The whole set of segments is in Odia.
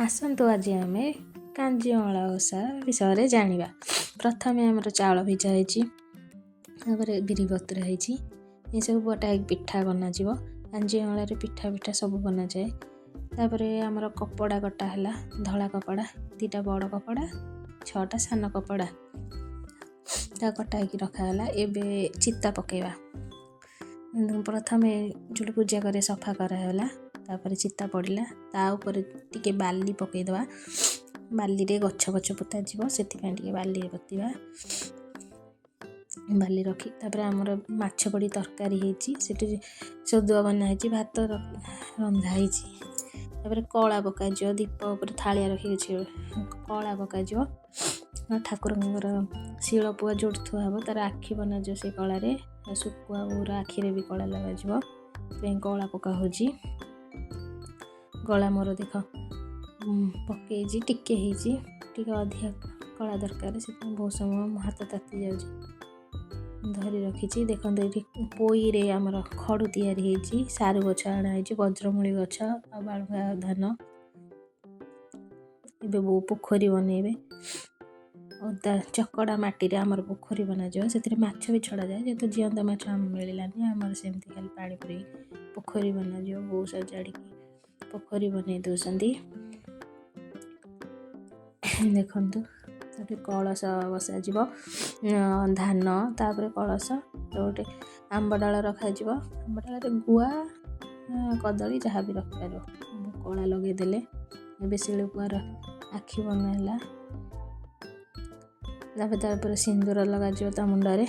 ଆସନ୍ତୁ ଆଜି ଆମେ କାଞ୍ଜିଅଁଳା ଓଷା ବିଷୟରେ ଜାଣିବା। ପ୍ରଥମେ ଆମର ଚାଉଳ ଭିଜା ହେଇଛି, ତାପରେ ବିରି ବତୁରା ହେଇଛି। ଏସବୁ ବଟା ହେଇକି ପିଠା ବନାଯିବ। କାଞ୍ଜିଅଁଳାରେ ପିଠା ପିଠା ସବୁ ବନାଯାଏ। ତାପରେ ଆମର କପଡ଼ା କଟା ହେଲା, ଧଳା କପଡ଼ା 2ଟା ବଡ଼ କପଡ଼ା, 6ଟା ସାନ କପଡ଼ା, ତା କଟା ହେଇକି ରଖାଗଲା। ଏବେ ଚିତା ପକାଇବା। ପ୍ରଥମେ ଚୁଲି ପୂଜା କରି ସଫା କରାହେଲା, ତାପରେ ଚିତା ପଡ଼ିଲା। ତା ଉପରେ ଟିକେ ବାଲି ପକାଇଦେବା। ବାଲିରେ ଗଛ ଗଛ ପୋତାଯିବ, ସେଥିପାଇଁ ଟିକେ ବାଲି ପୋତିବା। ବାଲି ରଖି ତାପରେ ଆମର ମାଛ ପଡ଼ି ତରକାରୀ ହେଇଛି, ସେଠି ସୋଦୁଅ ବନା ହେଇଛି, ଭାତ ରନ୍ଧା ହେଇଛି। ତାପରେ କଳା ପକାଯିବ। ଦୀପ ଉପରେ ଥାଳିଆ ରଖିକି କିଛି କଳା ପକାଯିବ। ଠାକୁରଙ୍କର ଶିଳପୁଆ ଯେଉଁଠି ଥୁଆ ହେବ, ତାର ଆଖି ବନାଯିବ ସେ କଳାରେ। ଶୁଖୁଆ ବୋଉର ଆଖିରେ ବି କଳା ଲଗାଯିବ, ସେଥିପାଇଁ କଳା ପକା ହେଉଛି। ଗଳା ମୋର ଦେଖ ପକେଇଛି, ଟିକେ ହେଇଛି, ଟିକେ ଅଧିକା କଳା ଦରକାର, ସେଥିପାଇଁ ବହୁତ ସମୟ ମୋ ହାତ ତାତି ଯାଉଛି, ଧରି ରଖିଛି। ଦେଖନ୍ତୁ, ଏଇଠି ପୋଇରେ ଆମର ଖଡ଼ୁ ତିଆରି ହେଇଛି, ସାରୁ ଗଛ ଆଣା ହେଇଛି, ବଜ୍ରମୂଳି ଗଛ ଆଉ ବାଳୁଙ୍ଗା ଧାନ। ଏବେ ବୋଉ ପୋଖରୀ ବନେଇବେ। ଓଦା ଚକଡ଼ା ମାଟିରେ ଆମର ପୋଖରୀ ବନାଯିବ। ସେଥିରେ ମାଛ ବି ଛଡ଼ାଯାଏ। ଯେହେତୁ ଜିଅନ୍ତା ମାଛ ଆମ ମିଳିଲାନି, ଆମର ସେମିତି ଖାଲି ପାଣି ପୁରେଇ ପୋଖରୀ ବନାଯିବ। ବୋଉ ସଜାଡ଼ିକି ପୋଖରୀ ବନେଇ ଦେଉଛନ୍ତି। ଦେଖନ୍ତୁ, ତାପରେ କଳସ ବସାଯିବ, ଧାନ, ତାପରେ କଳସ, ଗୋଟେ ଆମ୍ବ ଡାଳ ରଖାଯିବ। ଆମ୍ବ ଡାଳରେ ଗୁଆ, କଦଳୀ ଯାହା ବି ରଖିପାରିବ। କଳା ଲଗେଇଦେଲେ। ଏବେ ଶିଳୁପୁଆର ଆଖି ବନା ହେଲା। ତାପରେ ତାପରେ ସିନ୍ଦୁର ଲଗାଯିବ ତା ମୁଣ୍ଡରେ।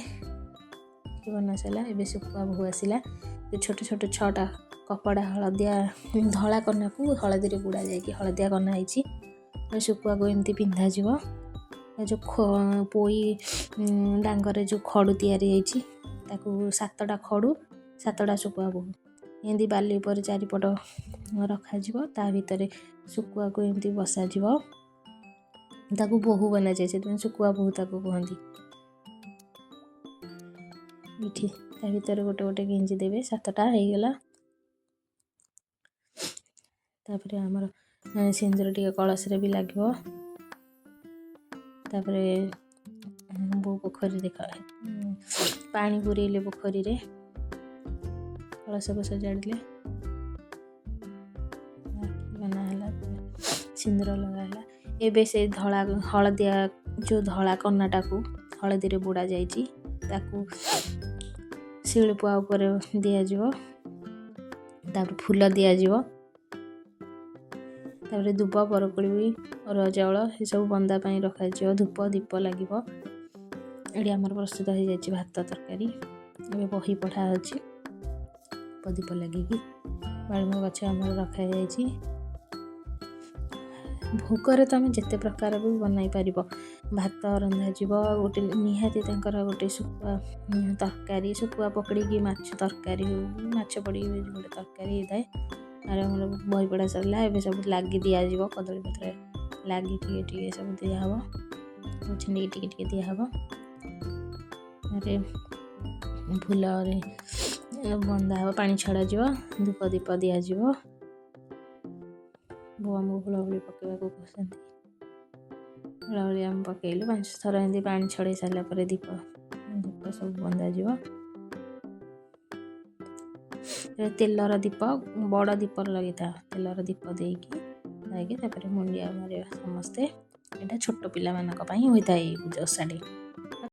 ଆଖି ବନା ସରିଲା। ଏବେ ଶୁଖୁଆ ବୋହୂ ଆସିଲା। ଛୋଟ ଛୋଟ 6ଟା କପଡ଼ା, ହଳଦିଆ ଧଳା କନାକୁ ହଳଦୀରେ ବୁଡ଼ା ଯାଇକି ହଳଦିଆ କନା ହେଇଛି। ଶୁଖୁଆକୁ ଏମିତି ପିନ୍ଧାଯିବ। ଯେଉଁ ପୋଇ ଡାଙ୍ଗରେ ଯେଉଁ ଖଡ଼ୁ ତିଆରି ହେଇଛି, ତାକୁ 7ଟା ଖଡ଼ୁ, 7ଟା ଶୁଖୁଆ ବୋହୂ ଏମିତି ବାଲି ଉପରେ ଚାରିପଟ ରଖାଯିବ। ତା ଭିତରେ ଶୁଖୁଆକୁ ଏମିତି ବସାଯିବ। ତାକୁ ବୋହୂ ବନାଯାଏ, ସେଥିପାଇଁ ଶୁଖୁଆ ବୋହୂ ତାକୁ କୁହନ୍ତି। ଏଇଠି ତା ଭିତରେ ଗୋଟେ ଗୋଟେ ଗେଞ୍ଜି ଦେବେ, 7ଟା ହେଇଗଲା। ତାପରେ ଆମର ସିନ୍ଦୁର ଟିକେ କଳସରେ ବି ଲାଗିବ। ତାପରେ ବୋଉ ପୋଖରୀ ଦେଖ ପାଣି ପୁରେଇଲେ, ପୋଖରୀରେ କଳସକୁ ସଜାଡ଼ିଲେ, ବନା ହେଲା, ସିନ୍ଦୁର ଲଗା ହେଲା। ଏବେ ସେ ଧଳା ହଳଦିଆ ଯେଉଁ ଧଳା କନାଟାକୁ ହଳଦୀରେ ବୁଡ଼ା ଯାଇଛି, ତାକୁ ଶିଳୁପୁଆ ଉପରେ ଦିଆଯିବ। ତାପରେ ଫୁଲ ଦିଆଯିବ। ତାପରେ ଦୁବ, ବରକୋଳି ବି, ଅରୁଆ ଚାଉଳ ଏସବୁ ବନ୍ଦା ପାଇଁ ରଖାଯିବ। ଧୂପ ଦୀପ ଲାଗିବ। ଏଠି ଆମର ପ୍ରସ୍ତୁତ ହେଇଯାଇଛି ଭାତ ତରକାରୀ। ଏବେ ବହି ପଢ଼ା ହେଉଛି, ଧୂପ ଦୀପ ଲାଗିକି। ବାଳୁଙ୍ଗା ଗଛ ଆମର ରଖାଯାଇଛି। ଭୋଗରେ ତୁମେ ଯେତେ ପ୍ରକାର ବି ବନାଇ ପାରିବ। ଭାତ ରନ୍ଧାଯିବ ଗୋଟେ, ନିହାତି ତାଙ୍କର ଗୋଟେ ଶୁଖୁଆ ତରକାରୀ, ଶୁଖୁଆ ପକଡ଼ିକି ମାଛ ତରକାରୀ ହଉ, ମାଛ ପଡ଼ିକି ଗୋଟେ ତରକାରୀ ହେଇଥାଏ। ଆଉ ଆମର ବହି ପଢ଼ା ସରିଲା। ଏବେ ସବୁ ଲାଗି ଦିଆଯିବ। କଦଳୀ ପତ୍ରରେ ଲାଗି ଟିକେ ଟିକେ ସବୁ ଦିଆହେବ, ଛିଣ୍ଡିକି ଟିକେ ଟିକେ ଦିଆହେବ। ତାପରେ ଫୁଲରେ ବନ୍ଧା ହେବ, ପାଣି ଛଡ଼ାଯିବ, ଧୂପ ଦୀପ ଦିଆଯିବ। ବୋଉ ଆମକୁ ହୁଳହୁଳି ପକାଇବାକୁ କହୁଛନ୍ତି। ହୁଳହୁଳି ଆମେ ପକାଇଲୁ 5 ଥର। ଏମିତି ପାଣି ଛଡ଼େଇ ସାରିଲା ପରେ ଦୀପ ଧୂପ ସବୁ ବନ୍ଧାଯିବ। ତେଲର ଦୀପ, ବଡ଼ ଦୀପ ଲଗେଇଥାଅ। ତେଲର ଦୀପ ଦେଇକି ଲାଗି ତାପରେ ମୁଣ୍ଡିଆ ମାରିବା ସମସ୍ତେ। ଏଇଟା ଛୋଟ ପିଲାମାନଙ୍କ ପାଇଁ ହୋଇଥାଏ ଏଇ ଓଷାଟି।